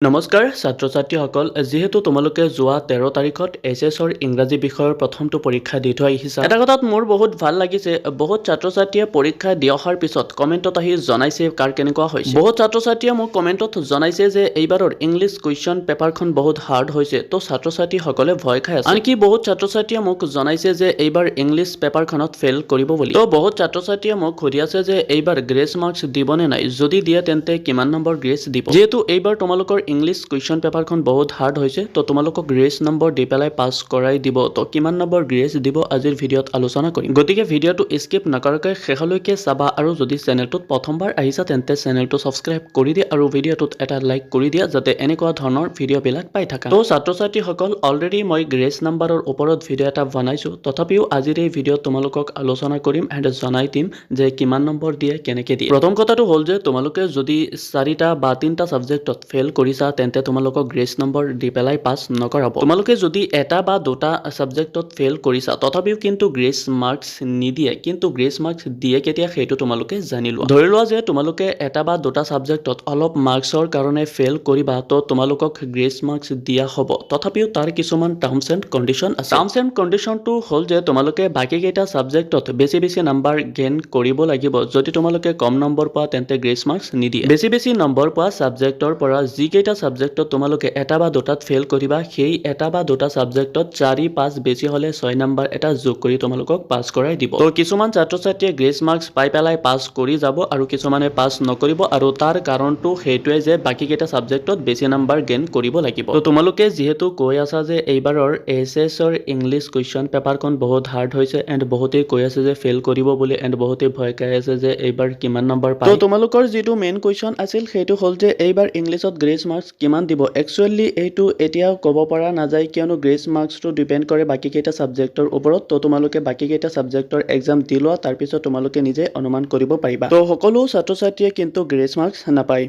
নমস্কাৰ ছাত্ৰ ছাত্ৰীসকল, যিহেতু তোমালোকে যোৱা 13 তাৰিখত এইচএছৰ ইংৰাজী বিষয়ৰ প্ৰথমটো পৰীক্ষা দি থৈ আহিছা, এটা কথাত মোৰ বহুত ভাল লাগিছে। বহুত ছাত্ৰ ছাত্ৰীয়ে পৰীক্ষা দি অহাৰ পিছত কমেণ্টত আহি জনাইছে কাৰ কেনেকুৱা হৈছে। বহুত ছাত্ৰ ছাত্ৰীয়ে মোক কমেণ্টত জনাইছে যে এইবাৰৰ ইংলিছ কুৱেশ্যন পেপাৰখন বহুত হাৰ্ড হৈছে, তো ছাত্ৰ ছাত্ৰীসকলে ভয় খাই আছে। আনকি বহুত ছাত্ৰ ছাত্ৰীয়ে মোক জনাইছে যে এইবাৰ ইংলিছ পেপাৰখনত ফেইল কৰিব বুলি। তো বহুত ছাত্ৰ ছাত্ৰীয়ে মোক সুধি আছে যে এইবাৰ গ্ৰেছ মাৰ্কছ দিবনে নাই, যদি দিয়ে তেন্তে কিমান নম্বৰ গ্ৰেছ দিব। যিহেতু এইবাৰ তোমালোকৰ ইংলিছ কুৱেশ্যন পেপাৰখন বহুত হাৰ্ড হৈছে, তো তোমালোকক গ্ৰেছ নম্বৰ দি পেলাই পাছ কৰাই দিব। তো কিমান নম্বৰ গ্ৰেছ দিব, আজিৰ ভিডিঅ'ত আলোচনা কৰিম। গতিকে ভিডিঅ'টো স্কিপ নকৰাকৈ শেষলৈকে চাবা আৰু যদি চেনেলটোত প্ৰথমবাৰ আহিছা, তেন্তে চেনেলটো ছাবস্ক্ৰাইব কৰি দিয়া আৰু ভিডিঅ'টোত এটা লাইক কৰি দিয়া, যাতে এনেকুৱা ধৰণৰ ভিডিঅ'বিলাক পাই থাকা। তো ছাত্ৰ ছাত্ৰীসকল, অলৰেডি মই গ্ৰেছ নাম্বাৰৰ ওপৰত ভিডিঅ' এটা বনাইছোঁ, তথাপিও আজিৰ এই ভিডিঅ'ত তোমালোকক আলোচনা কৰিম এণ্ড জনাই দিম যে কিমান নম্বৰ দিয়ে, কেনেকৈ দিয়ে। প্ৰথম কথাটো হ'ল যে তোমালোকে যদি চাৰিটা বা তিনিটা ছাবজেক্টত ফেইল কৰিছা, তেন্তে তোমালোকক গ্ৰেছ নম্বৰ দি পেলাই পাছ নকৰাব। তোমালোকে যদি এটা বা দুটা ছাবজেক্টত ফেইল কৰিছা, তথাপিও কিন্তু গ্ৰেছ মাৰ্কছ নিদিয়ে। কিন্তু গ্ৰেছ মাৰ্কছ দিয়ে কেতিয়া, সেইটো তোমালোকে জানি লোৱা। ধৰি লোৱা যে তোমালোকে এটা বা দুটা ছাবজেক্টত অলপ মাৰ্কছৰ কাৰণে ফেইল কৰিবা, তো তোমালোকক গ্ৰেছ মাৰ্কছ দিয়া হ'ব। তথাপিও তাৰ কিছুমান টাৰ্মছ এণ্ড কণ্ডিশ্যন আছে। টাৰ্মছ এণ্ড কণ্ডিশ্যনটো হ'ল যে তোমালোকে বাকীকেইটা ছাবজেক্টত বেছি বেছি নাম্বাৰ গেইন কৰিব লাগিব। যদি তোমালোকে কম নম্বৰ পোৱা, তেন্তে গ্ৰেছ মাৰ্কছ নিদিয়ে। বেছি বেছি নম্বৰ পোৱা ছাবজেক্টৰ পৰা যিকেইটা ছাবজেক্টত তোমালোকে এটা বা দুটাত ফেইল কৰিবা, সেই এটা বা দুটা ছাবজেক্টত 4, 5, বেছি হ'লে 6 নাম্বাৰ এটা যোগ কৰি তোমালোকক পাছ কৰাই দিব। তো কিছুমান ছাত্ৰ ছাত্ৰীয়ে গ্ৰেছ মাৰ্কছ পাই পেলাই পাছ কৰি যাব আৰু কিছুমানে পাছ নকৰিব আৰু তাৰ কাৰণটো সেইটোৱে যে বাকীকেইটা ছাবজেক্টত বেছি নাম্বাৰ গেইন কৰিব লাগিব। তো তোমালোকে যিহেতু কৈ আছা যে এইবাৰৰ এইচএছৰ ইংলিছ কুৱেশ্যন পেপাৰখন বহুত হাৰ্ড হৈছে এণ্ড বহুতেই কৈ আছে যে ফেইল কৰিব বুলি এণ্ড বহুতেই ভয় খাই আছে যে এইবাৰ কিমান নম্বৰ পায়, তো তোমালোকৰ যিটো মেইন কুৱেশ্যন আছিল, সেইটো হ'ল যে এইবাৰ ইংলিছত গ্ৰেছ মাৰ্কছ কিমান দিব। একচুৱেলি এইটো এতিয়াও ক'ব পৰা নাযায়, কিয়নো গ্ৰেছ মাৰ্কছটো ডিপেণ্ড কৰে বাকীকেইটা ছাবজেক্টৰ ওপৰত। তো তোমালোকে বাকীকেইটা ছাবজেক্টৰ এক্সাম দি লোৱা, তাৰপিছত তোমালোকে নিজে অনুমান কৰিব পাৰিবা। তো সকলো ছাত্ৰ ছাত্ৰীয়ে কিন্তু গ্ৰেছ মাৰ্কছ নাপায়।